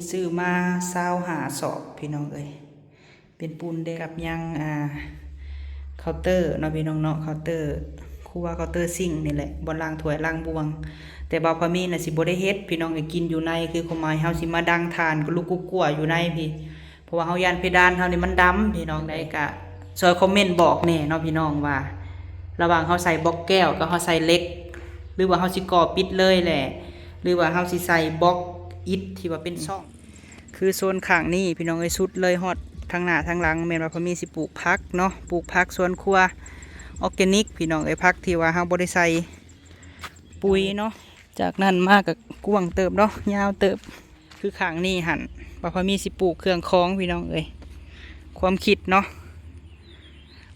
ຊື້ມາຊາວຫ້າສອບພີ່ນ້ອງເອີຍ. ເປັນປູນແດງກັບຍັງ ອ່າ ເຄົາເຕີເນາະພີ່ນ້ອງເນາະ, ເຄົາເຕີຄົວ ເຄົາເຕີຊິງນີ້ແຫຼະ ບ່ອນລ້າງຖ້ວຍລ້າງບ່ວງ. ແຕ່ບ່າວພາມີນະຊິບໍ່ໄດ້ເຮັດພີ່ນ້ອງເອີຍ, ກິນຢູ່ໃນ ຄືຄວາມໝາຍເຮົາຊິມາດັງຖ່ານກະລຸກກຸກກົວຢູ່ໃນພີ້ ເພາະວ່າເຮົາຢ້ານເພດານເຮົານີ້ມັນດຳພີ່ນ້ອງ. ໃດກະຊ່ອຍຄອມເມັນບອກແດ່ເນາະພີ່ນ້ອງ ວ່າລະຫວ່າງເຮົາໃສ່ບລັອກແກ້ວກັບເຮົາໃສ່ເຫຼັກ ຫຼືວ່າເຮົາຊິກໍ່ປິດເລີຍແຫຼະ ຫຼືວ່າເຮົາຊິໃສ່ບລັອກອິດທີ່ວ່າເປັນຊ່ອງ. ຄືໂຊນຂ້າງນີ້ພີ່ນ້ອງເອີຍ ສຸດເລີຍຮອດທາງໜ້າທາງຫຼັງ ແມ່ນວ່າພໍ່ມີຊິປູກຜັກເນາະ, ປູກຜັກສວນຄົວອອກແກນິກພີ່ນ້ອງເອີຍ, ຜັກທີ່ວ່າເຮົາບໍ່ໄດ້ໃສ່ປຸ໋ຍເນາະ. ຈາກນັ້ນມາກໍກວ້າງເຕີບເນາະ, ຍາວເຕີບ. ຄືຂ້າງນີ້ຫັ້ນ ວ່າພໍ່ມີຊິປູກເຄື່ອງຂອງພີ່ນ້ອງເອີຍ, ຄວາມຄິດເນາະ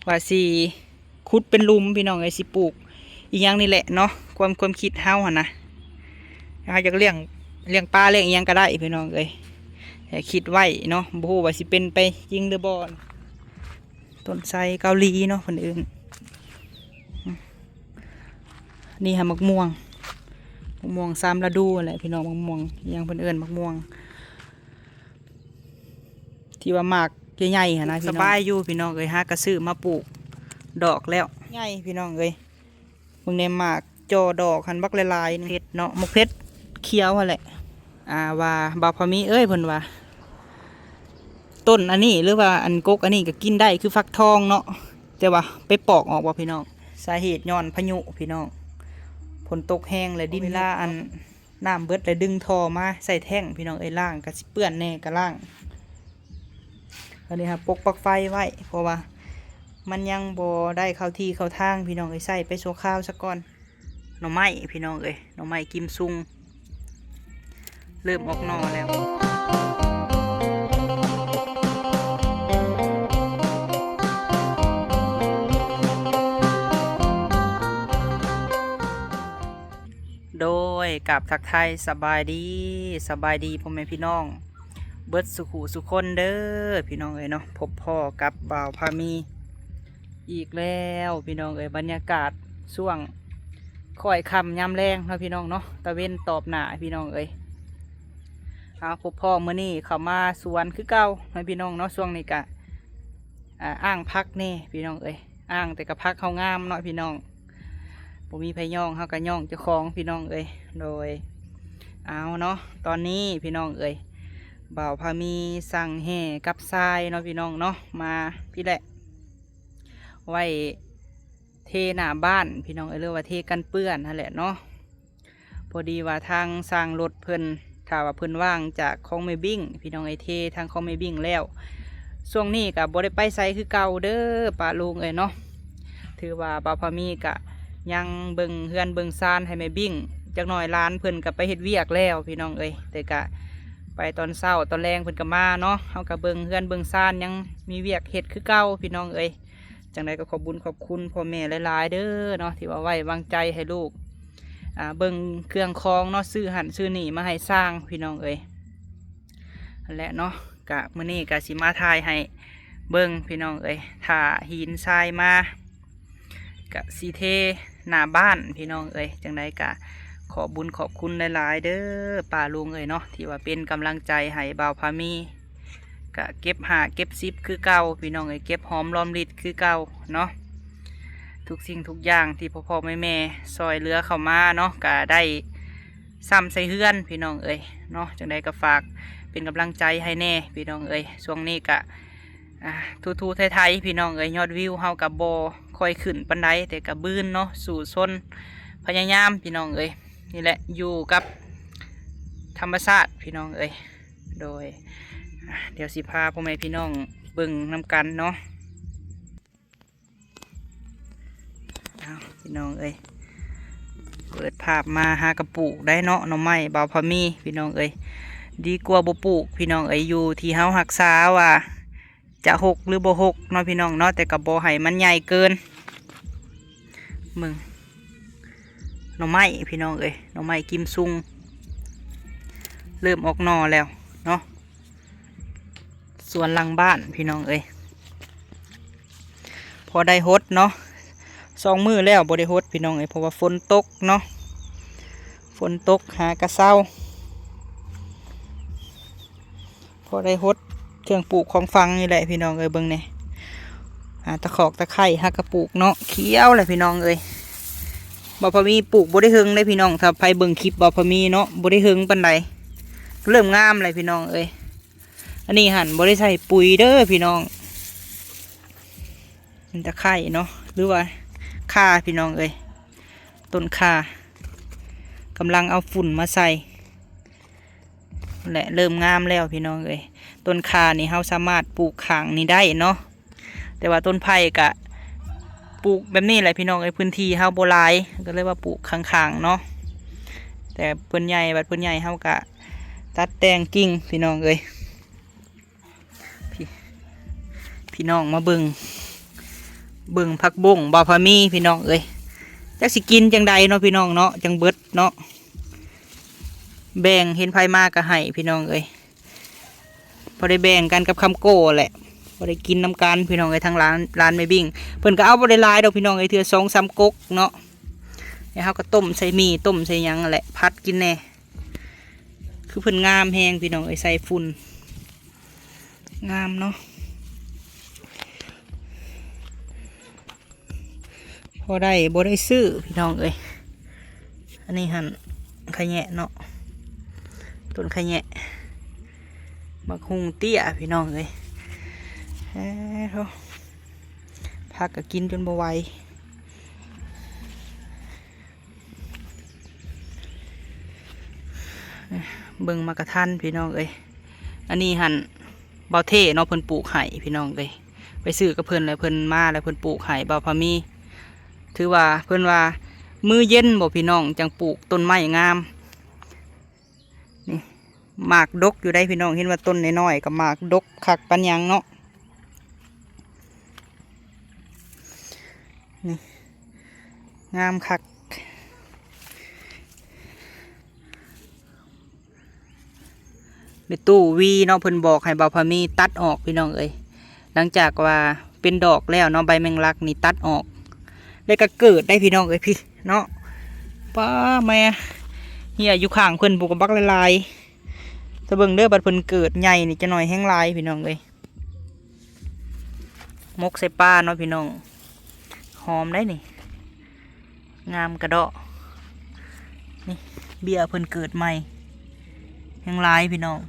ວ່າຊິ ຂຸດເປັນຫຼຸມພີ່ນ້ອງເອີຍ, ຊິປູກອີ່ຫຍັງນີ້ແຫຼະເນາະ, ຄວາມ ຄວາມຄິດເຮົາຫັ້ນນະ. ເຮົາຢາກລ້ຽງ ລ້ຽງປາລ້ຽງອີ່ຫຍັງກໍໄດ້ພີ່ນ້ອງເອີຍ, ແຕ່ຄິດໄວ້ເນາະ, ບໍ່ຮູ້ວ່າຊິເປັນໄປຈິງຫຼືບໍ່. ຕົ້ນໄຊເກົາຫຼີເນາະເພິ່ນເອີ້ນ. ນີ້ຫາໝາກມ່ວງ, ໝາກມ່ວງສາມລະດູຫັ້ນແຫຼະພີ່ນ້ອງ, ໝາກມ່ວງອີ່ຫຍັງເພິ່ນເອີ້ນ ໝາກມ່ວງ ທີ່ວ່າໝາກໃຫຍ່ໆຫັ້ນນະພີ່ນ້ອງ. ສະບາຍຢູ່ພີ່ນ້ອງເອີຍ, ຫາກະຊື້ມາປູກດອກແລ້ວ ໃຫຍ່ພີ່ນ້ອງເອີຍ. ເບິ່ງແດ່ ໝາກຈໍ່ດອກຫັ້ນບັກຫຼາຍໆ ເຜັດເນາະ, ໝາກເຜັດຂຽວຫັ້ນແຫຼະ. ອ່າ ວ່າບ່າວພາມີເອີຍ ເພິ່ນວ່າ ຕົ້ນອັນນີ້ ຫຼືວ່າອັນກົກອັນນີ້ກໍກິນໄດ້ຄືຟັກທອງເນາະ, ແຕ່ວ່າໄປປອກອອກບໍ່ພີ່ນ້ອງ? ສາເຫດຍ້ອນພາຍຸພີ່ນ້ອງ, ຝົນຕົກແຮງ ແລະດິນ ເວລາອັນ ນ້ຳເບິດແລ້ວດຶງທໍ່ມາໃສ່ແທ້ງພີ່ນ້ອງເອີຍ, ລ້າງກໍຊິເປື້ອນແດ່ກໍລ້າງ. ອັນນີ້ຫາປົກປັກໄຟໄວ້ ເພາະວ່າມັນຍັງບໍ່ໄດ້ເຂົ້າທີ່ເຂົ້າທາງພີ່ນ້ອງເອີຍ, ໃຊ້ໄປຊົ່ວຄາວຊະກ່ອນ. ໜໍ່ໄມ້ພີ່ນ້ອງເອີຍ, ໜໍ່ໄມ້ກິມຊຸງ ເລີ່ມອອກໜໍ່ແລ້ວ. ໂດຍ ກາບທັກທາຍສະບາຍດີ, ສະບາຍດີພໍ່ແມ່ພີ່ນ້ອງເບິດສູ່ຜູ້ສູ່ຄົນເດີພີ່ນ້ອງເອີຍເນາະ, ພົບພໍ້ກັບບ່າວພາມີອີກແລ້ວພີ່ນ້ອງເອີຍ. ບັນຍາກາດຊ່ວງຄ້ອຍຄ່ຳຍາມແລງເນາະພີ່ນ້ອງເນາະ, ຕາເວັນຕອບໜ້າພີ່ນ້ອງເອີຍ. ເອົາ ພົບພໍ້ມື້ນີ້ເຂົ້າມາສວນຄືເກົ່າເນາະພີ່ນ້ອງເນາະ, ຊ່ວງນີ້ກະ ອ່າ ອ້າງຜັກແດ່ພີ່ນ້ອງເອີຍ, ອ້າງແຕ່ກະຜັກເຮົາງາມເນາະພີ່ນ້ອງ, ບໍ່ມີໃຜຍ້ອງ ເຮົາກະຍ້ອງເຈົ້າຂອງພີ່ນ້ອງເອີຍ. ໂດຍ ເອົາເນາະ, ຕອນນີ້ພີ່ນ້ອງເອີຍ ບ່າວພາມີສັ່ງແຮ່ກັບຊາຍເນາະພີ່ນ້ອງເນາະ, ມາພີ້ແຫຼະ ໄວ້ເທໜ້າບ້ານພີ່ນ້ອງເອີຍ, ຫຼືວ່າເທກັນເປື້ອນຫັ້ນແຫຼະເນາະ. ພໍດີວ່າທາງຊ່າງລົດເພິ່ນ ຖ້າວ່າເພິ່ນວ່າງຈາກຂອງແມ່ບິ້ງພີ່ນ້ອງເອີຍ, ເທທາງຂອງແມ່ບິ້ງແລ້ວ, ຊ່ວງນີ້ກະບໍ່ໄດ້ໄປໃສຄືເກົ່າເດີປ້າລຸງເອີຍເນາະ. ຖືວ່າບ່າວພາມີກະຍັງເບິ່ງເຮືອນເບິ່ງຊານໃຫ້ແມ່ບິ້ງຈັກໜ້ອຍ, ຫຼານເພິ່ນກະໄປເຮັດວຽກແລ້ວພີ່ນ້ອງເອີຍ, ແຕ່ກະໄປຕອນເຊົ້າ ຕອນແລງເພິ່ນກະມາເນາະ. ເຮົາກະເບິ່ງເຮືອນເບິ່ງຊານ ຍັງມີວຽກເຮັດຄືເກົ່າພີ່ນ້ອງເອີຍ. ຈັ່ງໃດກໍຂອບບຸນຂອບຄຸນພໍ່ແມ່ຫຼາຍໆເດີເນາະ ທີ່ວ່າໄວ້ວາງໃຈໃຫ້ລູກ ອ່າ ເບິ່ງເຄື່ອງຂອງເນາະ, ຊື້ຫັ້ນຊື້ນີ້ມາໃຫ້ຊ່າງພີ່ນ້ອງເອີຍ ຫັ້ນແຫຼະເນາະ. ກະມື້ນີ້ກະຊິມາຖ່າຍໃຫ້ເບິ່ງພີ່ນ້ອງເອີຍ, ຖ້າຫີນຊາຍມາ ກະຊິເທໜ້າບ້ານພີ່ນ້ອງເອີຍ. ຈັ່ງໃດກະຂອບບຸນຂອບຄຸນຫຼາຍໆເດີປ້າລຸງເອີຍເນາະ ທີ່ວ່າເປັນກຳລັງໃຈໃຫ້ບ່າວພາມີ. ກະເກັບຫ້າເກັບສິບຄືເກົ່າພີ່ນ້ອງເອີຍ, ເກັບຫອມລອມລິດຄືເກົ່າເນາະ. ທຸກສິ່ງທຸກຢ່າງທີ່ພໍ່ໆແມ່ໆຊ່ອຍເຫຼືອເຂົ້າມາເນາະ ກະໄດ້ຊ້ຳໃສ່ເຮືອນພີ່ນ້ອງເອີຍເນາະ. ຈັ່ງໃດກໍຝາກເປັນກຳລັງໃຈໃຫ້ແດ່ພີ່ນ້ອງເອີຍ. ຊ່ວງນີ້ກະ ອ່າ ທູໆໄຖໆພີ່ນ້ອງເອີຍ, ຍອດວິວເຮົາກໍບໍ່ຄ່ອຍຂຶ້ນປານໃດ ແຕ່ກໍບືນເນາະ, ສູ້ຊົນ ພະຍາຍາມພີ່ນ້ອງເອີຍ. ນີ້ແຫຼະ ຢູ່ກັບທຳມະຊາດພີ່ນ້ອງເອີຍ. ໂດຍ ອ່າ ດຽວຊິພາພໍ່ແມ່ພີ່ນ້ອງເບິ່ງນຳກັນເນາະ. ເອົາ ພີ່ນ້ອງເອີຍ ເປີດພາບມາຫາກະປູກໄດ້ເນາະ ໜໍ່ໄມ້ບ່າວພາມີ ພີ່ນ້ອງເອີຍ. ດີກວ່າບໍ່ປູກພີ່ນ້ອງເອີຍ, ຢູ່ທີ່ເຮົາຮັກສາວ່າຈະຮົກຫຼືບໍ່ຮົກເນາະ ພີ່ນ້ອງເນາະ, ແຕ່ກໍບໍ່ໃຫ້ມັນໃຫຍ່ເກີນ. ເບິ່ງ ໜໍ່ໄມ້ພີ່ນ້ອງເອີຍ, ໜໍ່ໄມ້ກິມຊຸງ ເລີ່ມອອກໜໍ່ແລ້ວເນາະ. ສວນຫຼັງບ້ານພີ່ນ້ອງເອີຍ, ພໍໄດ້ຫົດເນາະ, ສອງມື້ແລ້ວບໍ່ໄດ້ຫົດພີ່ນ້ອງເອີຍ ເພາະວ່າຝົນຕົກເນາະ, ຝົນຕົກຫາກະເຊົາ. ພໍໄດ້ຫົດເຄື່ອງປູກຂອງຝັງນີ້ແຫຼະພີ່ນ້ອງເອີຍ. ເບິ່ງແດ່ ອາ ຕະຂອກຕະໄຄຮ້ຫາກະປູກເນາະ ຂຽວແຫຼະພີ່ນ້ອງເອີຍ. ບ່າວພາມີປູກບໍ່ໄດ້ເຫິງເດ້ພີ່ນ້ອງ, ຖ້າໃຜເບິ່ງຄລິບບ່າວພາມີເນາະ ບໍ່ໄດ້ເຫິງປານໃດ ກໍເລີ່ມງາມແລ້ວພີ່ນ້ອງເອີຍ. ອັນນີ້ຫັ້ນບໍ່ໄດ້ໃສ່ປຸ໋ຍເດີພີ່ນ້ອງ, ເປັນຕະໄຄເນາະ ຫຼືວ່າຂ່າພີ່ນ້ອງເອີຍ. ຕົ້ນຂ່າກຳລັງເອົາຝຸ່ນມາໃສ່ ແລະ ເລີ່ມງາມແລ້ວພີ່ນ້ອງເອີຍ. ຕົ້ນຂ່ານີ້ເຮົາສາມາດປູກຂ້າງນີ້ໄດ້ເນາະ, ແຕ່ວ່າຕົ້ນໄຜ່ກະປູກແບບນີ້ແຫຼະພີ່ນ້ອງເອີຍ, ພື້ນທີ່ເຮົາບໍ່ຫຼາຍ ກໍເລີຍວ່າປູກຂ້າງໆເນາະ. ແຕ່ເພິ່ນໃຫຍ່ ບັດເພິ່ນໃຫຍ່ເຮົາກະຕັດແຕ່ງກິ່ງພີ່ນ້ອງເອີຍ. ພີ່ ພີ່ນ້ອງມາເບິ່ງ ເບິ່ງຜັກບົ້ງບ່າວພາມີພີ່ນ້ອງເອີຍ. ຈັກຊິກິນຈັ່ງໃດເນາະພີ່ນ້ອງເນາະ ຈັ່ງເບິດເນາະ. ແບ່ງ ເຫັນໃຜມາກໍໃຫ້ພີ່ນ້ອງເອີຍ, ພໍໄດ້ແບ່ງກັນກັບຄຳໂກ້ແຫຼະ, ພໍໄດ້ກິນນຳກັນພີ່ນ້ອງເອີຍ. ທາງຮ້ານ ຮ້ານແມ່ບິ້ງ ເພິ່ນກໍເອົາບໍ່ໄດ້ຫຼາຍດອກພີ່ນ້ອງເອີຍ, ເທື່ອສອງສາມກົກເນາະ. ແລ້ວເຮົາກໍຕົ້ມໃສ່ໝີ່ ຕົ້ມໃສ່ຫຍັງຫັ້ນແຫຼະ ຜັດກິນແດ່. ຄືເພິ່ນງາມແຮງພີ່ນ້ອງເອີຍ, ໃສ່ຝຸ່ນ ງາມເນາະ. ພໍໄດ້ບໍ່ໄດ້ຊື້ພີ່ນ້ອງເອີຍ. ອັນນີ້ຫັ້ນຂະແຍະເນາະ, ຕົ້ນຂະແຍະ, ໝາກຫຸ່ງເຕ້ຍພີ່ນ້ອງເອີຍ. ເອີ ໂທ້ ຜັກກໍກິນຈົນບໍ່ໄຫວ. ເບິ່ງໝາກກະທັນພີ່ນ້ອງເອີຍ. ອັນນີ້ຫັ້ນບ່າວເທ່ເນາະ ເພິ່ນປູກໃຫ້ພີ່ນ້ອງເອີຍ, ໄປຊື້ກັບເພິ່ນແລ້ວ ເພິ່ນມາແລ້ວເພິ່ນປູກໃຫ້ບ່າວພາມີ. ຖືວ່າເພິ່ນວ່າມື້ເຢັນບໍພີ່ນ້ອງ ຈັ່ງປູກຕົ້ນໄມ້ງາມ. ນີ້ໝາກດົກຢູ່ໄດ໋ພີ່ນ້ອງ, ເຫັນວ່າຕົ້ນນ້ອຍໆກໍໝາກດົກຄັກປານຫຍັງເນາະ. ນີ້ງາມຄັກ. ແມ່ຕູ້ວີເນາະ ເພິ່ນບອກໃຫ້ບ່າວພາມີຕັດອອກພີ່ນ້ອງເອີຍ. ຫຼັງຈາກວ່າເປັນດອກແລ້ວເນາະ ໃບແມງລັກນີ້ຕັດອອກ ແລ້ວກໍເກີດໄດ້ພີ່ນ້ອງເອີຍ. ພີ້ເນາະ ປ້າ ແມ່ເຫື່ອຢູ່ຂ້າງເພິ່ນພຸ້ນກໍບັກຫຼາຍໆ. ຖ້າເບິ່ງເດີ ບັດເພິ່ນເກີດໃຫຍ່ນີ້ ຈັກໜ້ອຍແຮງຫຼາຍພີ່ນ້ອງເອີຍ. ໝົກໃສ່ປາເນາະພີ່ນ້ອງ, ຫອມໄດ໋ນີ້, ງາມກະເດາະ. ນີ້ເບ້ຍເພິ່ນເກີດໃໝ່ ແຮງຫຼາຍພີ່ນ້ອງ.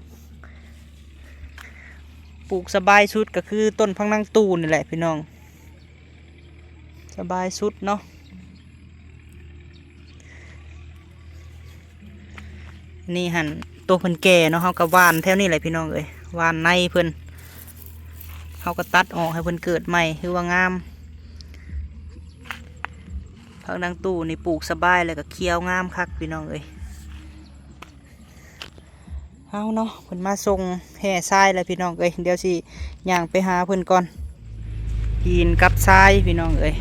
ປູກສະບາຍສຸດກໍຄືຕົ້ນຜັກນາງຕູນີ້ແຫຼະພີ່ນ້ອງ, ສະບາຍສຸດເນາະ. ນີ້ຫັ້ນ ໂຕເພິ່ນແກ່ເນາະ ເຮົາກໍຫວ່ານແຖວນີ້ແຫຼະພີ່ນ້ອງເອີຍ, ຫວ່ານໃນເພິ່ນ ເຮົາກໍຕັດອອກໃຫ້ເພິ່ນເກີດໃໝ່ ຄືວ່າງາມ. ຜັກນາງຕູນີ້ປູກສະບາຍ ແລ້ວກໍຂຽວງາມຄັກພີ່ນ້ອງເອີຍ. ເຮົາເນາະ ເພິ່ນມາສົ່ງແຮ່ຊາຍແລ້ວພີ່ນ້ອງເອີຍ, ດຽວຊິຍ່າງໄປຫາເພິ່ນກ່ອນ. ຫີນກັບຊາຍພີ່ນ້ອງເອີຍ,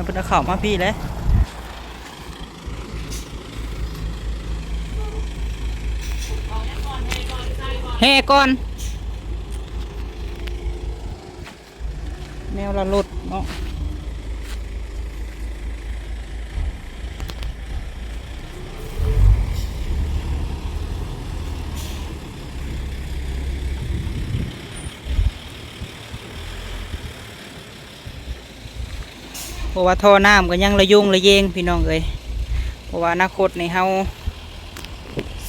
ເພິ່ນເອົາເຂົ້າມາພີ້ແຫຼະ. ແຮ່ກ່ອນ ແນວລະລົດເນາະ. ເພາະວ່າທໍ່ນ້ຳກໍຍັງລະຍົງລະເຢງພີ່ນ້ອງເອີຍ, ເພາະວ່າອະນາຄົດນີ້ເຮົາ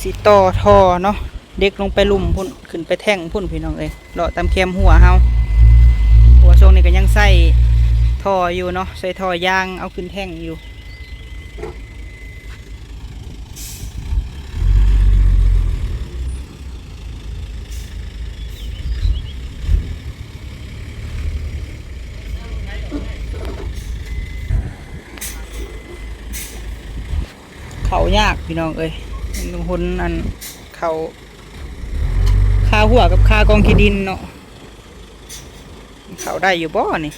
ຊິຕໍ່ທໍ່ເນາະ. ເດັກລົງໄປລຸ່ມພຸ້ນ ຂຶ້ນໄປແທ້ງພຸ້ນພີ່ນ້ອງເອີຍ, ເລາະຕາມແຄມຮົ້ວເຮົາ. ເພາະວ່າຊ່ວງນີ້ກໍຍັງໃຊ້ທໍ່ຢູ່ເນາະ, ໃຊ້ທໍ່ຢາງເອົາຂຶ້ນແທ້ງຢູ່. ເຂົ້າຍາກພີ່ນ້ອງເອີຍ, ຫົນອັນເຂົ້າຄາຮົ້ວກັບຄາກອງຂີ້ດິນເນາະ. ເຂົ້າໄດ້ຢູ່ບໍ່ນີ້? ເ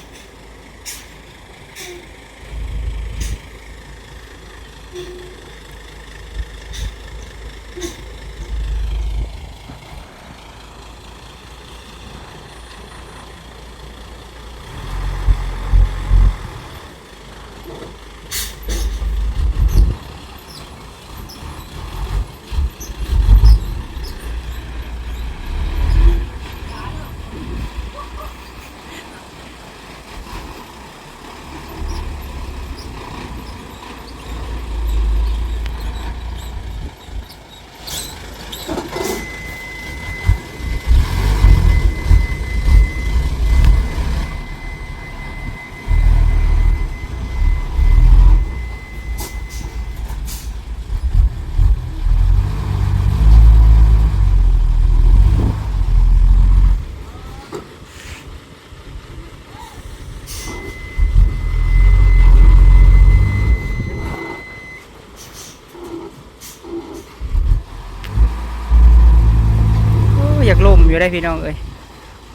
ຢູ່ໄດ້ພີ່ນ້ອງເອີຍ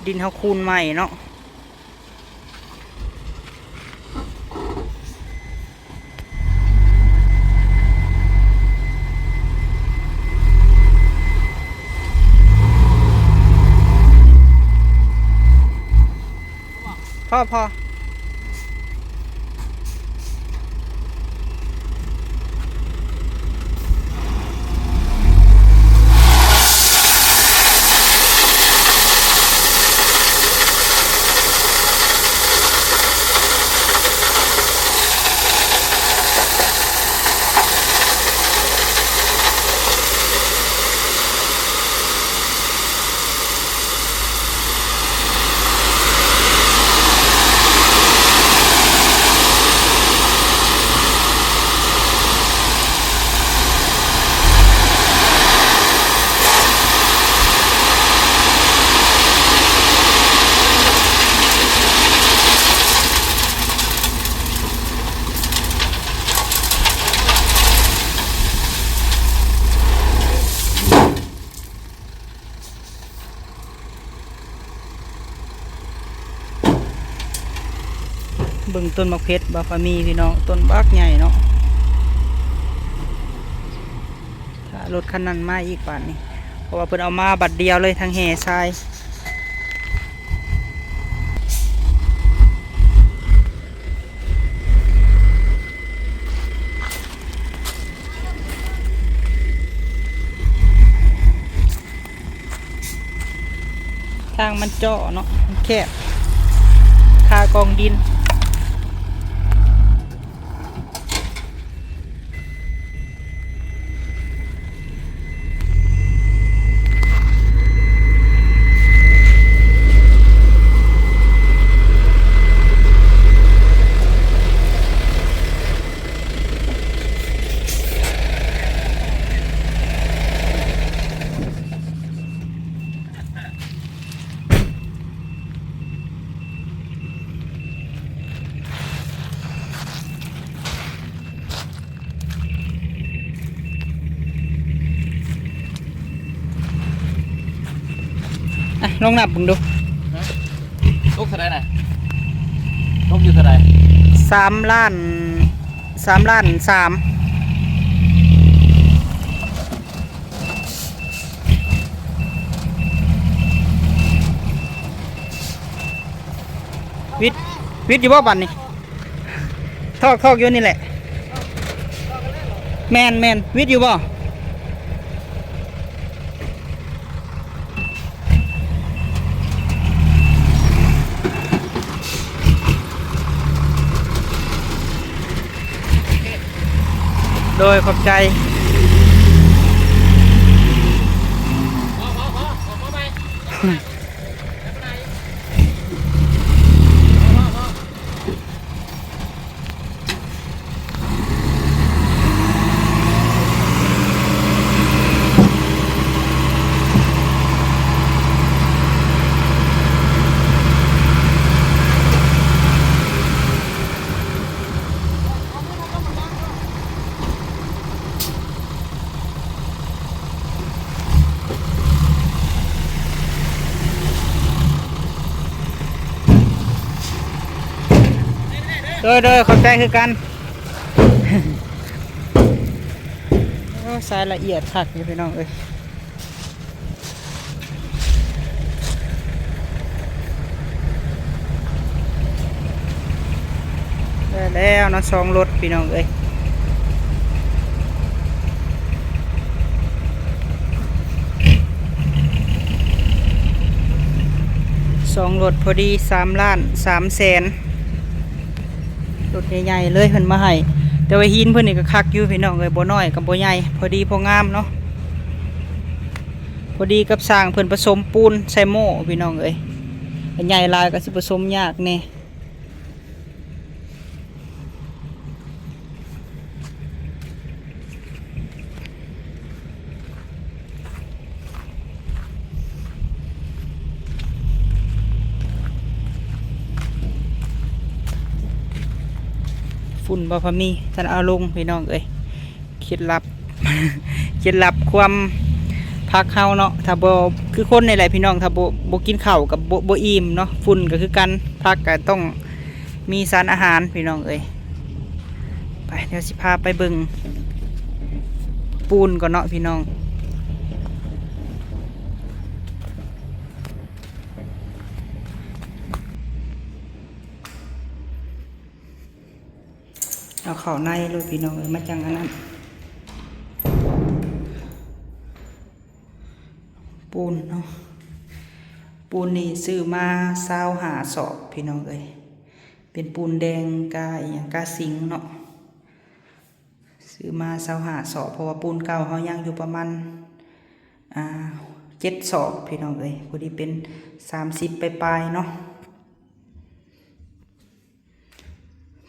ດິນເຮົາຄູນໃໝ່ເນາະ. ພໍ ພໍ. ເບິ່ງຕົ້ນໝາກເພັດບ່າວພາມີພີ່ນ້ອງ ຕົ້ນບັກໃຫຍ່ເນາະ. ຖ້າລົດຄັນນັ້ນມາອີກບາດນີ້ ເພາະວ່າເພິ່ນເອົາມາບັດດຽວເລີຍ ທັງແຮ່ຊາຍ. ທາງມັນເຈາະເນາະ ມັນແຄບ ຄາກອງດິນ. ອ່ະ ລອງນັບເບິ່ງດູ. ຮະ? ຕົກເທົ່າໃດນະ? ຕົກຢູ່ເທົ່າໃດ? ສາມລ້ານ ສາມລ້ານສາມ. ວິດ ວິດຢູ່ບໍ່ບັດນີ້? ຖອກ ຖອກຢູ່ນີ້ແຫຼະ. ແມ່ນ ແມ່ນ ວິດຢູ່ບໍ່? ໂດຍ ຂອບໃຈ. ໂດຍ ໂດຍ ຂອບໃຈຄືກັນ. ໂອ້ ຊາຍລະອຽດຄັກຢູ່ພີ່ນ້ອງເອີຍ. ໄດ້ແລ້ວເນາະ ສອງລົດພີ່ນ້ອງເອີຍ. ສອງລົດພໍດີສາມລ້ານສາມແສນ. ລົດໃຫຍ່ໆເລີຍເພິ່ນມາໃຫ້ ແຕ່ວ່າຫີນເພິ່ນນີ້ກໍຄັກຢູ່ພີ່ນ້ອງເອີຍ ບໍ່ນ້ອຍກໍບໍ່ໃຫຍ່ ພໍດີພໍງາມເນາະ. ພໍດີກັບຊ່າງເພິ່ນປະສົມປູນໃສ່ໂມ້ພີ່ນ້ອງເອີຍ ໃຫຍ່ຫຼາຍກໍຊິປະສົມຍາກແດ່. ຝຸ່ນບໍ່ພໍມີ ທ່ານເອົາລົງພີ່ນ້ອງເອີຍ. ເຄັດລັບ ເຄັດລັບຄວາມ ຜັກເຮົາເນາະ ຖ້າບໍ່ ຄືຄົນນີ້ແຫຼະພີ່ນ້ອງ ຖ້າບໍ່ ບໍ່ກິນເຂົ້າກໍບໍ່ ບໍ່ອີ່ມເນາະ. ຝຸ່ນກໍຄືກັນ ຜັກກໍຕ້ອງມີສານອາຫານພີ່ນ້ອງເອີຍ. ໄປ ດຽວຊິພາໄປເບິ່ງປູນກ່ອນເນາະພີ່ນ້ອງ. ເອົາເຂົ້າໃນໂລດພີ່ນ້ອງເອີຍ ມັນຈັ່ງອັນນັ້ນ. ປູນເນາະ ປູນນີ້ຊື້ມາຊາວຫ້າສອບພີ່ນ້ອງເອີຍ. ເປັນປູນແດງກາອີ່ຫຍັງ ກາຊິງເນາະ. ຊື້ມາຊາວຫ້າສອບ ເພາະວ່າປູນເກົ່າເຮົາຍັງຢູ່ປະມານ ອ່າ ເຈັດສອບພີ່ນ້ອງເອີຍ ພໍດີເປັນສາມສິບປາຍໆເນາະ.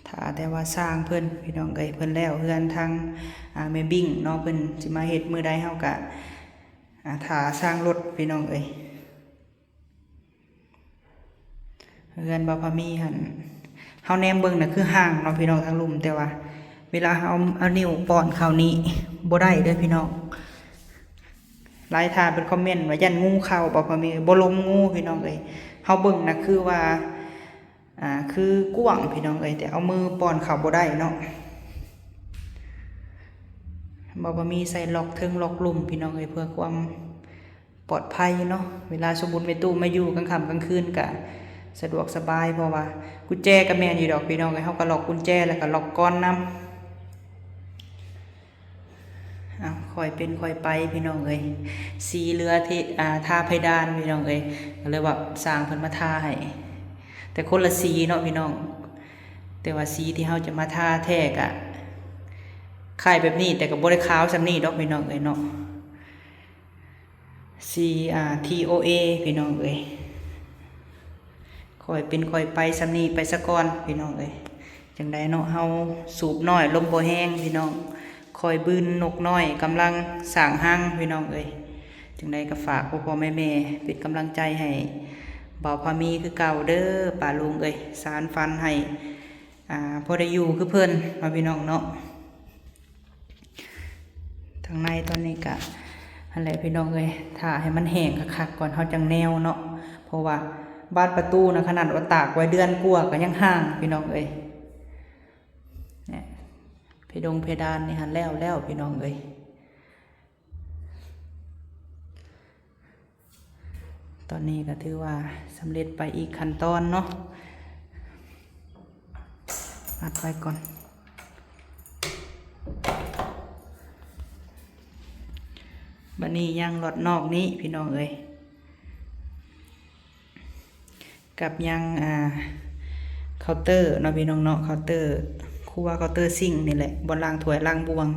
ຖ້າແຕ່ວ່າຊ່າງເພິ່ນພີ່ນ້ອງເອີຍ ເພິ່ນແລ້ວເຮືອນທາງ ອ່າ ແມ່ບິ້ງເນາະ ເພິ່ນຊິມາເຮັດມື້ໃດ ເຮົາກະ ອ່າ ຖ້າຊ່າງລົດພີ່ນ້ອງເອີຍ. ເຮືອນບ່າວພາມີຫັ້ນ ເຮົາແນມເບິ່ງນະຄືຫ່າງເນາະພີ່ນ້ອງ ທາງລຸ່ມ ແຕ່ວ່າເວລາເຮົາເອົາ ເອົານິ້ວປ້ອນເຂົ້ານີ້ບໍ່ໄດ້ເດີ້ພີ່ນ້ອງ. ຫຼາຍທ່ານເພິ່ນຄອມເມັນວ່າຢ້ານງູເຂົ້າ ບ່າວພາມີບໍ່ລົມງູພີ່ນ້ອງເອີຍ. ເຮົາເບິ່ງນະຄືວ່າ ອ່າ ຄືກວ້າງພີ່ນ້ອງເອີຍ ແຕ່ເອົາມືປ້ອນເຂົ້າບໍ່ໄດ້ເນາະ. ບ່າວພາມີໃສ່ລັອກເທິງລັອກລຸ່ມພີ່ນ້ອງເອີຍ ເພື່ອຄວາມ ປອດໄພເນາະ. ເວລາສົມມຸດແມ່ຕູ້ມາຢູ່ກາງຄ່ຳກາງຄືນກະສະດວກສະບາຍ ເພາະວ່າກຸນແຈກະແມ່ນຢູ່ດອກພີ່ນ້ອງເອີຍ ເຮົາກະລັອກກຸນແຈ ແລ້ວກະລັອກກອນນຳ. ເອົາ ຄ່ອຍເປັນຄ່ອຍໄປພີ່ນ້ອງເອີຍ. ສີເຫຼືອທີ່ ອ່າ ທາເພດານພີ່ນ້ອງເອີຍ ກະເລີຍວ່າຊ່າງເພິ່ນມາທາໃຫ້ ແຕ່ຄົນລະສີເນາະພີ່ນ້ອງ. ແຕ່ວ່າສີທີ່ເຮົາຈະມາທາແທ້ກະຄ້າຍແບບນີ້ ແຕ່ກະບໍ່ໄດ້ຂາວສ່ຳນີ້ດອກພີ່ນ້ອງເອີຍເນາະ. ຊີ ອາ ທີ ໂອ ເອ ພີ່ນ້ອງເອີຍ ຄ່ອຍເປັນຄ່ອຍໄປສ່ຳນີ້ໄປສາກ່ອນພີ່ນ້ອງເອີຍ. ຈັ່ງໃດເນາະ ເຮົາສູບນ້ອຍລົມບໍ່ແຮງພີ່ນ້ອງ ຄ່ອຍບືນນົກນ້ອຍກຳລັງສ້າງຮັງພີ່ນ້ອງເອີຍ. ຈັ່ງໃດກໍຝາກພໍ່ໆແມ່ໆເປັນກຳລັງໃຈໃຫ້ບ່າວພາມີຄືເກົ່າເດີ້ ປ້າລຸງເອີຍ ສານຝັນໃຫ້ ອາ ພໍໄດ້ຢູ່ຄືເພິ່ນເນາະພີ່ນ້ອງເນາະ. ທາງໃນຕອນນີ້ກະຫັ້ນແຫຼະພີ່ນ້ອງເອີຍ ຖ້າໃຫ້ມັນແຫ້ງຄັກໆກ່ອນເຮົາຈັ່ງແນວເນາະ ເພາະວ່າບານປະຕູນະ ຂະໜາດວ່າຕາກໄວ້ເດືອນກວ່າກໍຍັງຮ່າງພີ່ນ້ອງເອີຍ. ເພດົງເພດານນີ້ຫັ້ນແລ້ວແລ້ວພີ່ນ້ອງເອີຍ. ຕອນນີ້ກໍຖືວ່າສຳເລັດໄປອີກຂັ້ນຕອນເນາະ ອັດໄວ້ກ່ອນ. ບັດນີ້ຍັງລັອດນອກນີ້ພີ່ນ້ອງເອີຍ ກັບຍັງ ອ່າ ເຄົາເຕີເນາະພີ່ນ້ອງເນາະ ເຄົາເຕີຄົວ ເຄົາເຕີຊິງນີ້ແຫຼະ ບ່ອນລ້າງຖ້ວຍລ້າງບ່ວງ.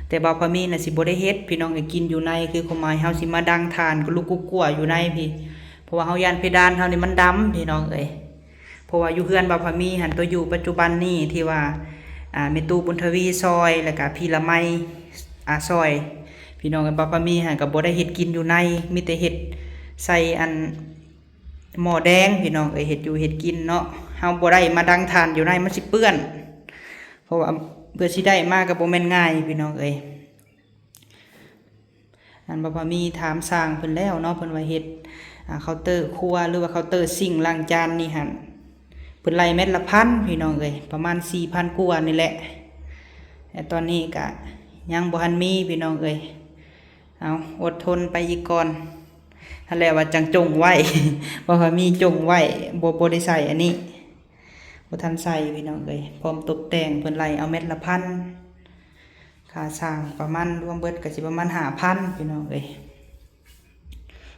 ແຕ່ບ່າວພາມີນະຊິບໍ່ໄດ້ເຮັດພີ່ນ້ອງເອີຍ ກິນຢູ່ໃນ ຄືຄວາມໝາຍເຮົາຊິມາດັງຖ່ານກະລຸກກຸກກົວຢູ່ໃນພີ້ ເພາະວ່າເຮົາຢ້ານເພດານເຮົານີ້ມັນດຳພີ່ນ້ອງເອີຍ. ເພາະວ່າຢູ່ເຮືອນບ່າວພາມີຫັ້ນ ຕົວຢູ່ປັດຈຸບັນນີ້ທີ່ວ່າ ອ່າ ແມ່ຕູ້ບຸນທະວີຊ່ອຍ ແລ້ວກະພີ່ລະໄມ ອ່າ ຊ່ອຍ ພີ່ນ້ອງເອີຍ ບ່າວພາມີຫັ້ນກະບໍ່ໄດ້ເຮັດກິນຢູ່ໃນ ມີແຕ່ເຮັດໃສ່ອັນ ໝໍ້ແດງພີ່ນ້ອງເອີຍ ເຮັດຢູ່ເຮັດກິນເນາະ. ເຮົາບໍ່ໄດ້ມາດັງຖ່ານຢູ່ໃນ ມັນຊິເປື້ອນ ເພາະວ່າເພື່ອຊິໄດ້ມາກໍບໍ່ແມ່ນງ່າຍພີ່ນ້ອງເອີຍ. ອັນ ບ່າວພາມີຖາມຊ່າງເພິ່ນແລ້ວເນາະ ເພິ່ນວ່າເຮັດ ອ່າ ເຄົາເຕີຄົວ ຫຼືວ່າເຄົາເຕີຊິງລ້າງຈານນີ້ຫັ້ນ ເພິ່ນໄລ່ແມັດລະພັນພີ່ນ້ອງເອີຍ ປະມານສີ່ພັນກວ່ານີ້ແຫຼະ. ແຕ່ຕອນນີ້ກະຍັງບໍ່ທັນມີພີ່ນ້ອງເອີຍ ເອົາ ອົດທົນໄປອີກກ່ອນ. ຫັ້ນແຫຼະວ່າຈັ່ງຈົ່ງໄວ້ ເພາະວ່າມີຈົ່ງໄວ້ ບໍ່ ບໍ່ໄດ້ໃສ່ອັນນີ້ ບໍ່ທັນໃສ່ພີ່ນ້ອງເອີຍ. ພ້ອມຕົບແຕ່ງ ເພິ່ນໄລ່ເອົາແມັດລະພັນ ຄ່າຊ່າງປະມານ ລວມເບິດກໍຊິປະມານຫ້າພັນພີ່ນ້ອງເອີຍ.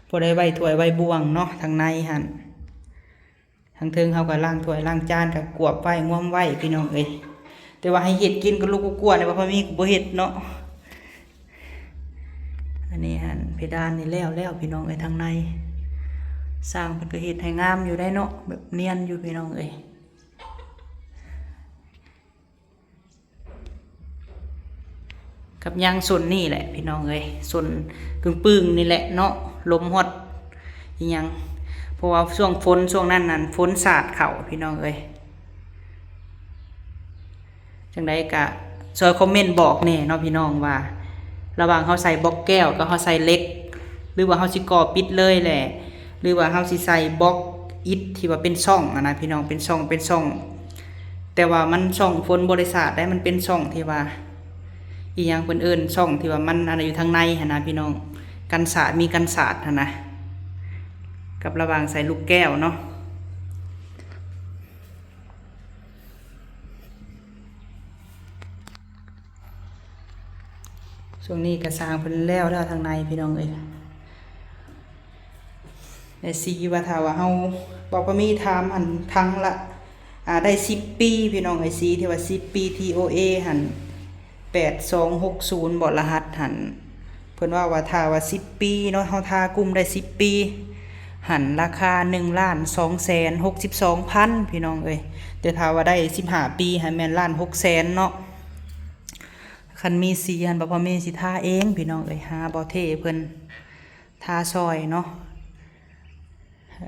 ພໍໄດ້ໄວ້ຖ້ວຍໄວ້ບ່ວງເນາະ ທາງໃນຫັ້ນ. ທາງເທິງເຮົາກໍລ້າງຖ້ວຍລ້າງຈານ ກໍກວບໄວ້ງວມໄວ້ພີ່ນ້ອງເອີຍ. ແຕ່ວ່າໃຫ້ເຮັດກິນກໍລຸກກຸກກົວນີ້ ບໍ່ຄ່ອຍມີ ບໍ່ເຮັດເນາະ. ອັນນີ້ຫັ້ນ ເພດານນີ້ແລ້ວແລ້ວພີ່ນ້ອງເອີຍ ທາງໃນ. ຊ່າງເພິ່ນກໍເຮັດໃຫ້ງາມຢູ່ໄດ໋ເນາະ ແບບນຽນຢູ່ພີ່ນ້ອງເອີຍ. ກັບຍາງສົນນີ້ແຫຼະພີ່ນ້ອງເອີຍ ສົນກຶ່ງປຶ້ງນີ້ແຫຼະເນາະ ລົມຮອດອີ່ຫຍັງ ເພາະວ່າຊ່ວງຝົນ ຊ່ວງນັ້ນນັ້ນ ຝົນສາດເຂົ້າພີ່ນ້ອງເອີຍ. ຈັ່ງໃດກະຊ່ອຍຄອມເມັນບອກແດ່ເນາະພີ່ນ້ອງ ວ່າລະຫວ່າງເຮົາໃສ່ບລັອກແກ້ວກັບເຮົາໃສ່ເຫຼັກ ຫຼືວ່າເຮົາຊິກໍ່ປິດເລີຍແຫຼະ ຫຼືວ່າເຮົາຊິໃສ່ບລັອກອິດທີ່ວ່າເປັນຊ່ອງຫັ້ນນະພີ່ນ້ອງ ເປັນຊ່ອງ ເປັນຊ່ອງ ແຕ່ວ່າມັນຊ່ອງຝົນບໍ່ໄດ້ສາດໄດ໋ ມັນເປັນຊ່ອງທີ່ວ່າ ອີ່ຫຍັງເພິ່ນເອີ້ນ ຊ່ອງທີ່ວ່າມັນອັນນັ້ນຢູ່ທາງໃນຫັ້ນນະພີ່ນ້ອງ ກັນສາດ ມີກັນສາດຫັ້ນນະ ກັບລະຫວ່າງໃສ່ລູກແກ້ວເນາະ. ຊ່ວງນີ້ກະສ້າງເພິ່ນແລ້ວແລ້ວທາງໃນພີ່ນ້ອງເອີຍ ແລະ ສີວ່າຖ້າວ່າເຮົາ ບໍ່ ບໍ່ມີຖາມຫັ້ນ ຖັງລະ ອາ ໄດ້ສິບປີພີ່ນ້ອງເອີຍ ສີທີ່ວ່າສິບປີ ທີໂອເອຫັ້ນ ແປດສອງຫົກສູນ ບໍ່ ລະຫັດຫັ້ນ ເພິ່ນເວົ້າວ່າຖ້າວ່າສິບປີເນາະ ເຮົາທາກຸ່ມໄດ້ສິບປີຫັ້ນ ລາຄາໜຶ່ງລ້ານສອງແສນຫົກສິບສອງພັນ ພີ່ນ້ອງເອີຍ ແຕ່ຖ້າວ່າໄດ້ສິບຫ້າປີຫັ້ນແມ່ນລ້ານຫົກແສນເນາະ. ຄັນມີສີຫັ້ນ ບໍ່ພໍມີຊິທາເອງພີ່ນ້ອງເອີຍ ຫາບໍ່ເທເພິ່ນທາຊ່ອຍເນາະ.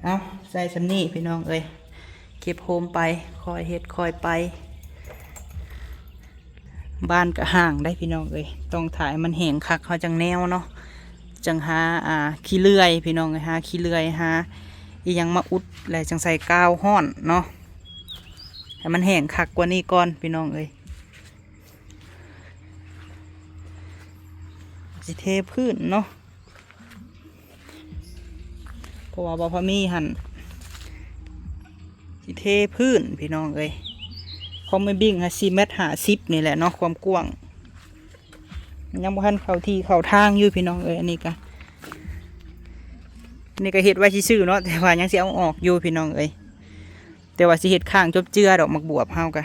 ເອົາ ໃສ່ສ່ຳນີ້ພີ່ນ້ອງເອີຍ ເກັບໂຮມໄປ ຄ່ອຍເຮັດຄ່ອຍໄປ. ບ້ານກະຮ້າງໄດ໋ພີ່ນ້ອງເອີຍ ຕ້ອງຖ້າໃຫ້ມັນແຫ້ງຄັກ ເຮົາຈັ່ງແນວເນາະ ຈັ່ງຫາ ອ່າ ຂີ້ເລື່ອຍພີ່ນ້ອງເອີຍ ຫາຂີ້ເລື່ອຍ ຫາອີ່ຫຍັງມາອຸດ ແລ້ວຈັ່ງໃສ່ກາວຮ້ອນເນາະ ໃຫ້ມັນແຫ້ງຄັກກວ່ານີ້ກ່ອນພີ່ນ້ອງເອີຍ. ຊິເທພື້ນເນາະ ເພາະວ່າບໍ່ພໍມີຫັ້ນ ຊິເທພື້ນພີ່ນ້ອງເອີຍ ຂອງແມ່ບິ້ງຫັ້ນ ສີ່ແມັດຫ້າສິບນີ້ແຫຼະເນາະ ຄວາມກວ້າງ ຍັງບໍ່ທັນເຂົ້າທີ່ເຂົ້າທາງຢູ່ພີ່ນ້ອງເອີຍ. ອັນນີ້ກະ ອັນນີ້ກະເຮັດໄວ້ຊື່ໆເນາະ ແຕ່ວ່າຍັງຊິເອົາອອກຢູ່ພີ່ນ້ອງເອີຍ ແຕ່ວ່າຊິເຮັດຂ້າງຈົບເຈືອດອກ ໝາກບວບເຮົາກະ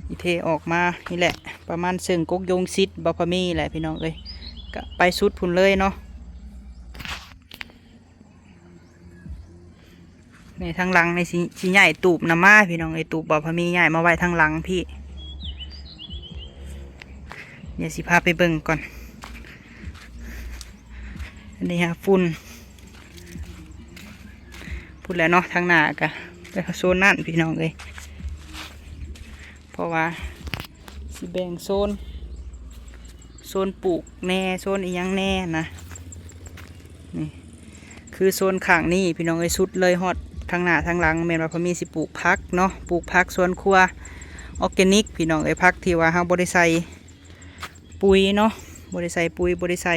ຊິເທອອກມານີ້ແຫຼະ ປະມານເຊິ່ງກົກຢົງຊິດ ບໍ່ພໍມີແຫຼະພີ່ນ້ອງເອີຍ ກະໄປສຸດພຸ້ນເລີຍເນາະ. ນີ້ທາງຫຼັງນີ້ຊິ ຊິຍ້າຍຕູບນຳມາພີ່ນ້ອງເອີຍ ຕູບບໍ່ພໍມີຍ້າຍມາໄວ້ທາງຫຼັງພີ້ ດຽວຊິພາໄປເບິ່ງກ່ອນ. ອັນນີ້ຫາຝຸ່ນ ພຸ້ນແຫຼະເນາະ ທາງໜ້າກະໄປໂຊນນັ້ນພີ່ນ້ອງເອີຍ ເພາະວ່າຊິແບ່ງໂຊນ ໂຊນປູກແດ່ ໂຊນອີ່ຫຍັງແດ່ນະ. ນີ້ຄືໂຊນຂ້າງນີ້ພີ່ນ້ອງເອີຍ ສຸດເລີຍຮອດທາງໜ້າທາງຫຼັງ ແມ່ນວ່າພໍ່ມີຊິປູກຜັກເນາະ ປູກຜັກສວນຄົວອອກແກນິກພີ່ນ້ອງເອີຍ ຜັກທີ່ວ່າເຮົາບໍ່ໄດ້ໃສ່ ປຸ໋ຍເນາະ ບໍ່ໄດ້ໃສ່ປຸ໋ຍ ບໍ່ໄດ້ໃສ່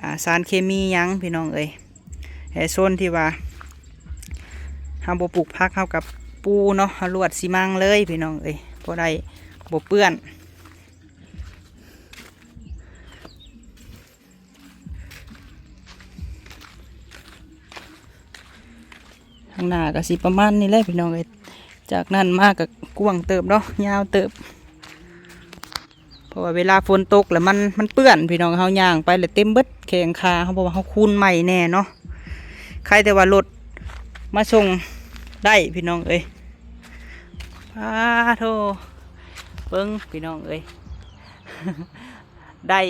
ອາ ສານເຄມີຫຍັງພີ່ນ້ອງເອີຍ. ແລະ ໂຊນທີ່ວ່າເຮົາບໍ່ປູກຜັກ ເຮົາກໍປູເນາະ ເຮົາລວດຊີມັງເລີຍພີ່ນ້ອງເອີຍ ພໍໄດ້ບໍ່ເປື້ອນ. ທາງໜ້າກໍຊິປະມານນີ້ແຫຼະພີ່ນ້ອງເອີຍ ຈາກນັ້ນມາກໍກວ້າງເຕີບເນາະ ຍາວເຕີບ ເພາະວ່າເວລາຝົນຕົກແລ້ວມັນ ມັນເປື້ອນພີ່ນ້ອງ ເຮົາຍ່າງໄປແລ້ວເຕັມເບິດແຂ້ງຂາເຮົາ ເພາະວ່າເຮົາຄູນໃໝ່ແດ່ເນາະ. ໃຄແຕ່ວ່າລົດມາສົ່ງໄດ້ພີ່ນ້ອງເອີຍ ປາໂທ ເບິ່ງພີ່ນ້ອງເອີຍ ໄດ້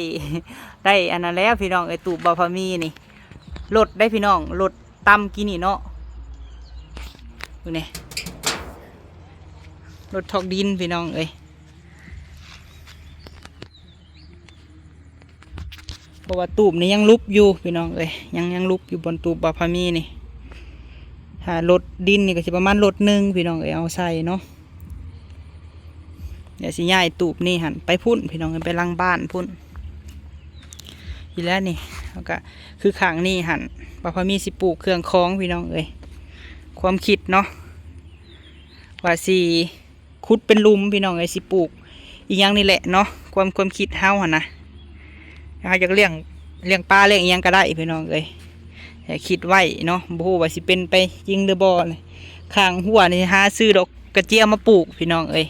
ໄດ້ອັນນັ້ນແລ້ວພີ່ນ້ອງເອີຍ ຕູບບໍ່ພໍມີນີ້ ລົດໄດ້ພີ່ນ້ອງ ລົດຕ່ຳກີ້ນີ້ເນາະ ເບິ່ງແດ່ ລົດຖອກດິນພີ່ນ້ອງເອີຍ ເພາະວ່າຕູບນີ້ຍັງຫຼຸບຢູ່ພີ່ນ້ອງເອີຍ ຍັງ ຍັງຫຼຸບຢູ່ບ່ອນຕູບບໍ່ພໍມີນີ້ ຖ້າລົດດິນນີ້ກໍຊິປະມານລົດໜຶ່ງພີ່ນ້ອງເອີຍ ເອົາໃສ່ເນາະ. ດຽວຊິຍ້າຍຕູບນີ້ຫັ້ນໄປພຸ້ນພີ່ນ້ອງ ໄປຫຼັງບ້ານພຸ້ນ ອີແລ້ວນີ້ ແລ້ວກະຄືຂ້າງນີ້ຫັ້ນ ວ່າພໍ່ມີຊິປູກເຄື່ອງຂອງພີ່ນ້ອງເອີຍ ຄວາມຄິດເນາະ ວ່າຊິຂຸດເປັນຫຼຸມພີ່ນ້ອງເອີຍ ຊິປູກອີ່ຫຍັງນີ້ແຫຼະເນາະ ຄວາມ ຄວາມຄິດເຮົາຫັ້ນນະ ເຮົາຢາກລ້ຽງ ລ້ຽງປາລ້ຽງອີ່ຫຍັງກໍໄດ້ພີ່ນ້ອງເອີຍ ແຕ່ຄິດໄວ້ເນາະ ບໍ່ຮູ້ວ່າຊິເປັນໄປຈິງຫຼືບໍ່. ຂ້າງຮົ້ວນີ້ຫາຊື້ດອກກະເຈຍມາປູກພີ່ນ້ອງເອີຍ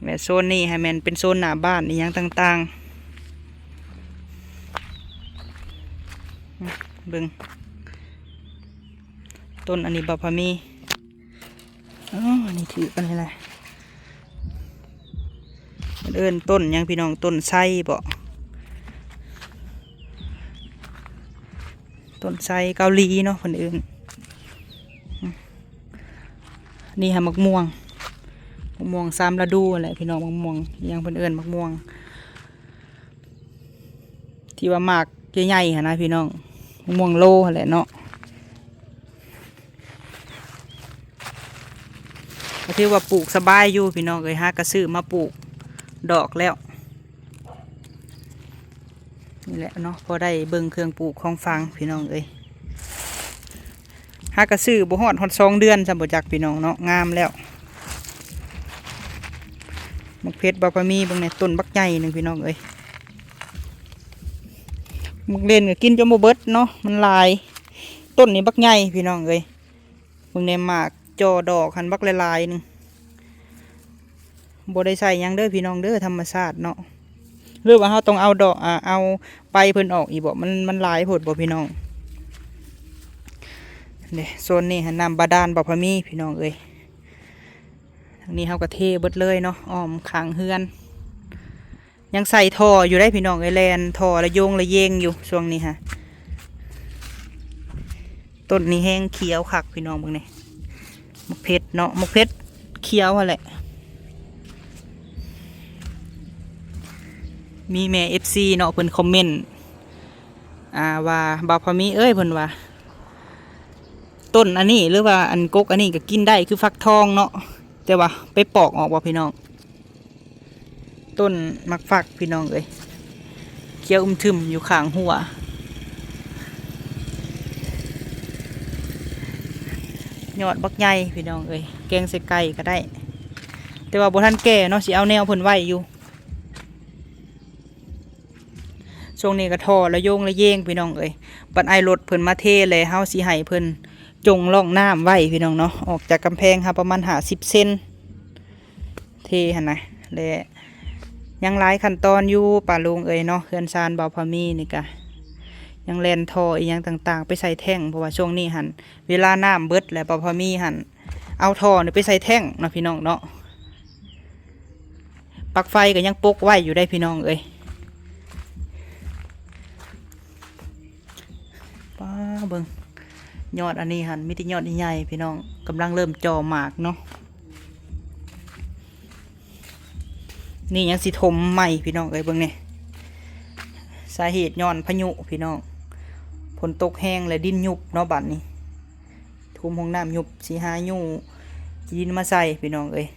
ແມ່ນໂຊນນີ້ໃຫ້ແມ່ນເປັນໂຊນໜ້າບ້ານອີ່ຫຍັງຕ່າງໆ ເບິ່ງ ຕົ້ນອັນນີ້ບໍ່ພໍມີ ອໍ ອັນນີ້ຖືກປານນີ້ແຫຼະ ເອີ້ນຕົ້ນຫຍັງພີ່ນ້ອງ ຕົ້ນໄຊບໍ ຕົ້ນໄຊເກົາຫຼີເນາະເພິ່ນເອີ້ນ. ນີ້ຫາໝາກມ່ວງ ໝາກມ່ວງສາມລະດູແຫຼະພີ່ນ້ອງ ໝາກມ່ວງຫຍັງເພິ່ນເອີ້ນໝາກມ່ວງ ທີ່ວ່າໝາກໃຫຍ່ໆຫັ້ນນະພີ່ນ້ອງ ໝາກມ່ວງໂລຫັ້ນແຫຼະເນາະ. ກໍຖືວ່າປູກສະບາຍຢູ່ພີ່ນ້ອງເອີຍ ຫາກະຊື້ມາປູກດອກແລ້ວ. ນີ້ແຫຼະເນາະ ພໍໄດ້ເບິ່ງເຄື່ອງປູກຂອງຝັງພີ່ນ້ອງເອີຍ. ຫາກະຊື້ບໍ່ຮອດ ຮອດສອງເດືອນຊ້ຳບໍ່ຈັກພີ່ນ້ອງເນາະ ງາມແລ້ວ. ໝາກເຜັດບ່າວພາມີ ເບິ່ງແດ່ ຕົ້ນບັກໃຫຍ່ໜຶ່ງພີ່ນ້ອງເອີຍ. ໝາກເລັ່ນກໍກິນຈົນບໍ່ເບິດເນາະ ມັນຫຼາຍ. ຕົ້ນນີ້ບັກໃຫຍ່ພີ່ນ້ອງເອີຍ. ເບິ່ງແດ່ ໝາກຈ່ອດອກຫັ້ນບັກຫຼາຍໆໜຶ່ງ. ບໍ່ໄດ້ໃສ່ຫຍັງເດີພີ່ນ້ອງເດີ ທຳມະຊາດເນາະ. ຫຼືວ່າເຮົາຕ້ອງເອົາດອກ ອາ ເອົາໃບເພິ່ນອອກອີກບໍ່? ມັນ ມັນຫຼາຍໂພດບໍ່ພີ່ນ້ອງ? ເດ້ ໂຊນນີ້ຫັ້ນນ້ຳບາດານບໍ່ພໍມີພີ່ນ້ອງເອີຍ. ທາງນີ້ເຮົາກໍເທເບິດເລີຍເນາະ ອ້ອມຂ້າງເຮືອນ. ຍັງໃສ່ທໍ່ຢູ່ໄດ໋ພີ່ນ້ອງເອີຍ ແລ່ນທໍ່ລະໂຍງລະເຢງຢູ່ຊ່ວງນີ້ຫະ. ຕົ້ນນີ້ແຮງຂຽວຄັກພີ່ນ້ອງ ເບິ່ງແດ່ ໝາກເຜັດເນາະ ໝາກເຜັດຂຽວຫັ້ນແຫຼະ. ມີແມ່ເອັຟຊີເນາະ ເພິ່ນຄອມເມັນ ອ່າ ວ່າ ບ່າວພາມີເອີຍ ເພິ່ນວ່າ ຕົ້ນອັນນີ້ ຫຼືວ່າອັນກົກອັນນີ້ກໍກິນໄດ້ຄືຝັກທອງເນາະ ແຕ່ວ່າໄປປອກອອກບໍ່ພີ່ນ້ອງ? ຕົ້ນໝາກຝັກພີ່ນ້ອງເອີຍ ຂຽວອຶ້ມທຶ້ມຢູ່ຂ້າງຮົ້ວ ຍອດບັກໃຫຍ່ພີ່ນ້ອງເອີຍ ແກງໃສ່ໄກ່ກໍໄດ້ ແຕ່ວ່າບໍ່ທັນແກ່ເນາະ ຊິເອົາແນວເພິ່ນໄວ້ຢູ່. ຊ່ວງນີ້ກໍທໍ່ລະໂຍງລະເຢງພີ່ນ້ອງເອີຍ ບັດອ້າຍລົດເພິ່ນມາເທແລ້ວ ເຮົາຊິໃຫ້ເພິ່ນຈົ່ງຮ່ອງນ້ຳໄວ້ພີ່ນ້ອງເນາະ ອອກຈາກກຳແພງເຮົາປະມານຫ້າສິບເຊັນ ເທຫັ້ນນະ ແລະ ຍັງຫຼາຍຂັ້ນຕອນຢູ່ປ້າລຸງເອີຍເນາະ ເຮືອນຊານບ່າວພາມີນີ້ກະຍັງແລ່ນທໍ່ອີ່ຫຍັງຕ່າງໆໄປໃສ່ແທ້ງ ເພາະວ່າຊ່ວງນີ້ຫັ້ນ ເວລານ້ຳເບິດແລ້ວ ບ່າວພາມີຫັ້ນເອົາທໍ່ນີ້ໄປໃສ່ແທ້ງເນາະພີ່ນ້ອງເນາະ. ປັກໄຟກໍຍັງປົກໄວ້ຢູ່ໄດ໋ພີ່ນ້ອງເອີຍ. ປ້າ ເບິ່ງ ຍອດອັນນີ້ຫັ້ນ ມີແຕ່ຍອດໃຫຍ່ໆ ພີ່ນ້ອງ ກຳລັງເລີ່ມຈ່ອໝາກເນາະ. ນີ້ຍັງຊິຖົມໃໝ່ພີ່ນ້ອງເອີຍ ເບິ່ງແດ່ ສາເຫດຍ້ອນພາຍຸພີ່ນ້ອງ ຝົນຕົກແຮງແລ້ວດິນຍຸບເນາະ ບາດນີ້ ຖົມຫ້ອງນ້ຳຍຸບ ຊິຫາຍູ້ຂີ້ດິນມາໃສ່ພີ່ນ້ອງເອີຍ.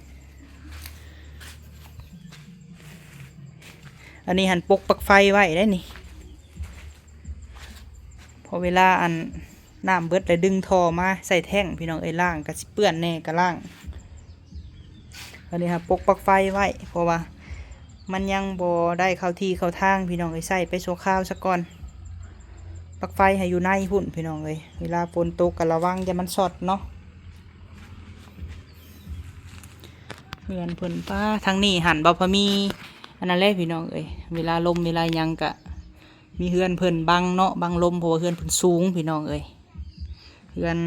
ອັນນີ້ຫັ້ນປົກປັກໄຟໄວ້ໄດ໋ນີ້ ເພາະເວລາອັນ ນ້ຳເບິດແລ້ວດຶງທໍ່ມາໃສ່ແທ້ງພີ່ນ້ອງເອີຍ ລ້າງກໍຊິເປື້ອນແດ່ກໍລ້າງ. ອັນນີ້ຫາປົກປັກໄຟໄວ້ ເພາະວ່າມັນຍັງບໍ່ໄດ້ເຂົ້າທີ່ເຂົ້າທາງພີ່ນ້ອງເອີຍ ໃຊ້ໄປຊົ່ວຄາວສາກ່ອນ ປັກໄຟໃຫ້ຢູ່ໃນພຸ້ນພີ່ນ້ອງເອີຍ. ເວລາຝົນຕົກກໍລະວັງຢ່າມັນຊັອດເນາະ. ເຮືອນເພິ່ນ ປ້າ ທາງນີ້ຫັ້ນ ບໍ່ພໍມີອັນນັ້ນແຫຼະພີ່ນ້ອງເອີຍ ເວລາລົມເວລາຫຍັງກະ ມີເຮືອນເພິ່ນບັງເນາະ ບັງລົມ ເພາະວ່າເຮືອນເພິ່ນສູງພີ່ນ້ອງເອີຍ. ເຮືອນ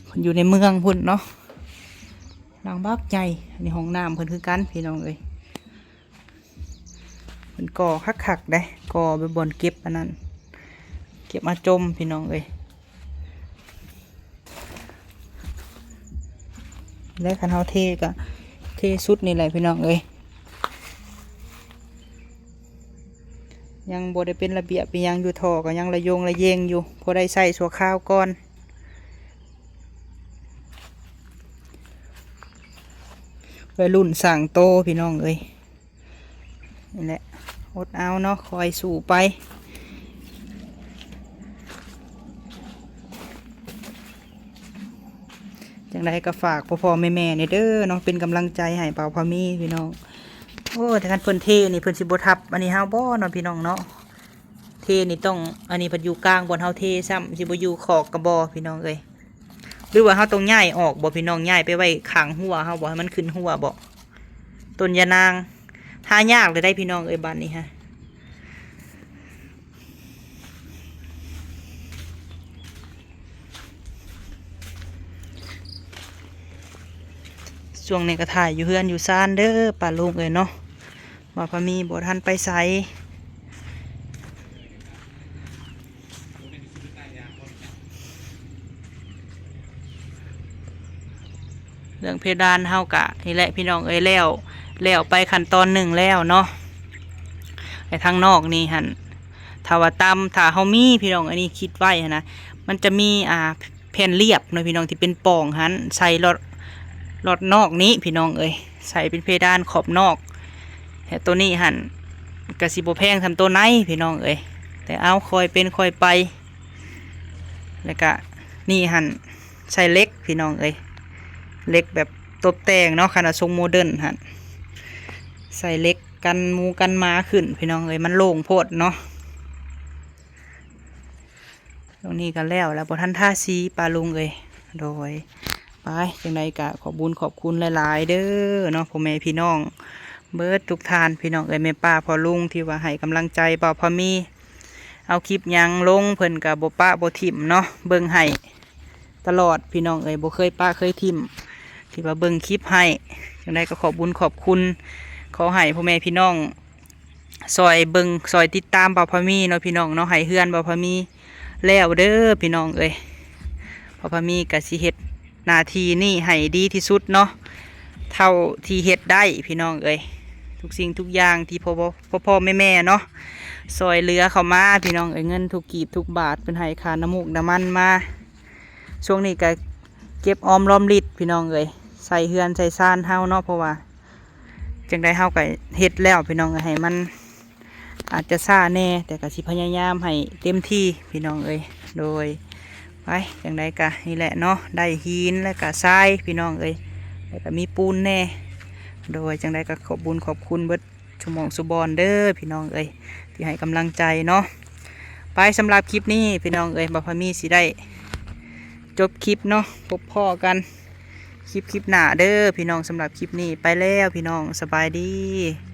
ເພິ່ນຢູ່ໃນເມືອງພຸ້ນເນາະ ຫຼັງບັກໃຫຍ່. ອັນນີ້ຫ້ອງນ້ຳເພິ່ນຄືກັນພີ່ນ້ອງເອີຍ ເພິ່ນກໍ່ຄັກໆເດ້ ກໍ່ແບບບ່ອນເກັບອັນນັ້ນ ເກັບອາຈົມພີ່ນ້ອງເອີຍ. ແລະ ຄັນເຮົາເທກະເທສຸດນີ້ແຫຼະພີ່ນ້ອງເອີຍ. ຍັງບໍ່ໄດ້ເປັນລະບຽບອີ່ຫຍັງຢູ່ ທໍ່ກໍຍັງລະໂຍງລະເຢງຢູ່ ພໍໄດ້ໃຊ້ຊົ່ວຄາວກ່ອນ. ໄວລຸ້ນສ້າງໂຕພີ່ນ້ອງເອີຍ. ນີ້ແຫຼະ ອົດເອົາເນາະ ຄອຍສູ້ໄປ. ຈັ່ງໃດກໍຝາກພໍ່ໆແມ່ໆແດ່ເດີເນາະ ເປັນກຳລັງໃຈໃຫ້ບ່າວພາມີພີ່ນ້ອງ. ໂອ້ ແຕ່ຄັນເພິ່ນເທນີ້ ເພິ່ນຊິບໍ່ທັບອັນນີ້ເຮົາບໍ່ເນາະພີ່ນ້ອງເນາະ? ເທນີ້ຕ້ອງ ອັນນີ້ເພິ່ນຢູ່ກາງບ່ອນເຮົາເທຊ້ຳ ຊິບໍ່ຢູ່ຂອກກະບໍ່ພີ່ນ້ອງເອີຍ? ຫຼືວ່າເຮົາຕ້ອງຍ້າຍອອກບໍ່ພີ່ນ້ອງ? ຍ້າຍໄປໄວ້ຂ້າງຮົ້ວເຮົາບໍ່ ໃຫ້ມັນຂຶ້ນຮົ້ວບໍ່? ຕົ້ນຍານາງ ຫາຍາກເລີຍໄດ໋ພີ່ນ້ອງເອີຍ ບາດນີ້ຫະ. ຊ່ວງນີ້ກໍຖ່າຍຢູ່ເຮືອນຢູ່ຊານເດີ ປ້າລຸງເອີຍເນາະ ວ່າພາມີບໍ່ທັນໄປໃສ. ເລື່ອງເພດານເຮົາກະນີ້ແຫຼະພີ່ນ້ອງເອີຍ ແລ້ວ ແລ້ວໄປຂັ້ນຕອນໜຶ່ງແລ້ວເນາະ. ແຕ່ທາງນອກນີ້ຫັ້ນ ຖ້າວ່າຕ່ຳ ຖ້າເຮົາມີພີ່ນ້ອງ ອັນນີ້ຄິດໄວ້ຫັ້ນນະ ມັນຈະມີ ອ່າ ແຜ່ນລຽບເນາະພີ່ນ້ອງ ທີ່ເປັນປ່ອງຫັ້ນ ໃສ່ລອດ ລອດນອກນີ້ພີ່ນ້ອງເອີຍ ໃສ່ເປັນເພດານຂອບນອກ ແລະ ໂຕນີ້ຫັ້ນກະຊິບໍ່ແພງສ່ຳໂຕໃນພີ່ນ້ອງເອີຍ ແຕ່ເອົາຄ່ອຍເປັນຄ່ອຍໄປ. ແລ້ວກະນີ້ຫັ້ນໃສ່ເຫຼັກພີ່ນ້ອງເອີຍ ເຫຼັກແບບຕົບແຕ່ງເນາະ ຄັນວ່າຊົງໂມເດີນຫັ້ນ ໃສ່ເຫຼັກກັນໝູກັນໝາຂຶ້ນພີ່ນ້ອງເອີຍ ມັນໂລ່ງໂພດເນາະ. ຕອງນີ້ກໍແລ້ວແລ້ວ ບໍ່ທັນທາສີປ້າລຸງເອີຍ. ໂດຍ ໄປ ຈັ່ງໃດກໍຂອບບຸນຂອບຄຸນຫຼາຍໆເດີເນາະ ພໍ່ແມ່ພີ່ນ້ອງເບິດທຸກທ່ານ ພີ່ນ້ອງເອີຍ ແມ່ປ້າພໍ່ລຸງທີ່ວ່າໃຫ້ກຳລັງໃຈບ່າວພາມີ ເອົາຄລິບຫຍັງລົງເພິ່ນກໍບໍ່ປະບໍ່ຖິ້ມເນາະ ເບິ່ງໃຫ້ຕະຫຼອດພີ່ນ້ອງເອີຍ ບໍ່ເຄີຍປະເຄີຍຖິ້ມ ທີ່ວ່າເບິ່ງຄລິບໃຫ້. ຈັ່ງໃດກໍຂອບບຸນຂອບຄຸນ ຂໍໃຫ້ພໍ່ແມ່ພີ່ນ້ອງ ຊ່ອຍເບິ່ງຊ່ອຍຕິດຕາມບ່າວພາມີເນາະ ພີ່ນ້ອງເນາະ ໃຫ້ເຮືອນບ່າວພາມີແລ້ວເດີພີ່ນ້ອງເອີຍ. ບ່າວພາມີກໍຊິເຮັດໜ້າທີ່ນີ້ໃຫ້ດີທີ່ສຸດເນາະ ເທົ່າທີ່ເຮັດໄດ້ພີ່ນ້ອງເອີຍ. ທຸກສິ່ງທຸກຢ່າງທີ່ພໍ່ ພໍ່ໆແມ່ໆເນາະ ຊ່ອຍເຫຼືອເຂົ້າມາພີ່ນ້ອງເອີຍ ເງິນທຸກກີບທຸກບາດ ເພິ່ນໃຫ້ຄ່ານ້ຳມູກນ້ຳມັນມາ. ຊ່ວງນີ້ກໍເກັບອອມລອມລິດພີ່ນ້ອງເອີຍ ໃສ່ເຮືອນໃສ່ຊານເຮົາເນາະ ເພາະວ່າ ຈັ່ງໃດເຮົາກໍເຮັດແລ້ວພີ່ນ້ອງເອີຍ ໃຫ້ມັນອາດຈະຊ້າແດ່ ແຕ່ກໍຊິພະຍາຍາມໃຫ້ເຕັມທີ່ພີ່ນ້ອງເອີຍ. ໂດຍ ໄປ ຈັ່ງໃດກໍນີ້ແຫຼະເນາະ ໄດ້ຫີນແລ້ວກໍຊາຍພີ່ນ້ອງເອີຍ ແລ້ວກໍມີປູນແດ່. ໂດຍ ຈັ່ງໃດກໍຂອບບຸນຂອບຄຸນເບິດ ຊຸໝ່ອງຊຸບ່ອນເດີພີ່ນ້ອງເອີຍ ທີ່ໃຫ້ກຳລັງໃຈເນາະ. ໄປ ສຳລັບຄລິບນີ້ພີ່ນ້ອງເອີຍ ບ່າວພາມີຊິໄດ້ຈົບຄລິບເນາະ ພົບພໍ້ກັນຄລິບ ຄລິບໜ້າເດີພີ່ນ້ອງ. ສຳລັບຄລິບນີ້ໄປແລ້ວພີ່ນ້ອງ ສະບາຍດີ.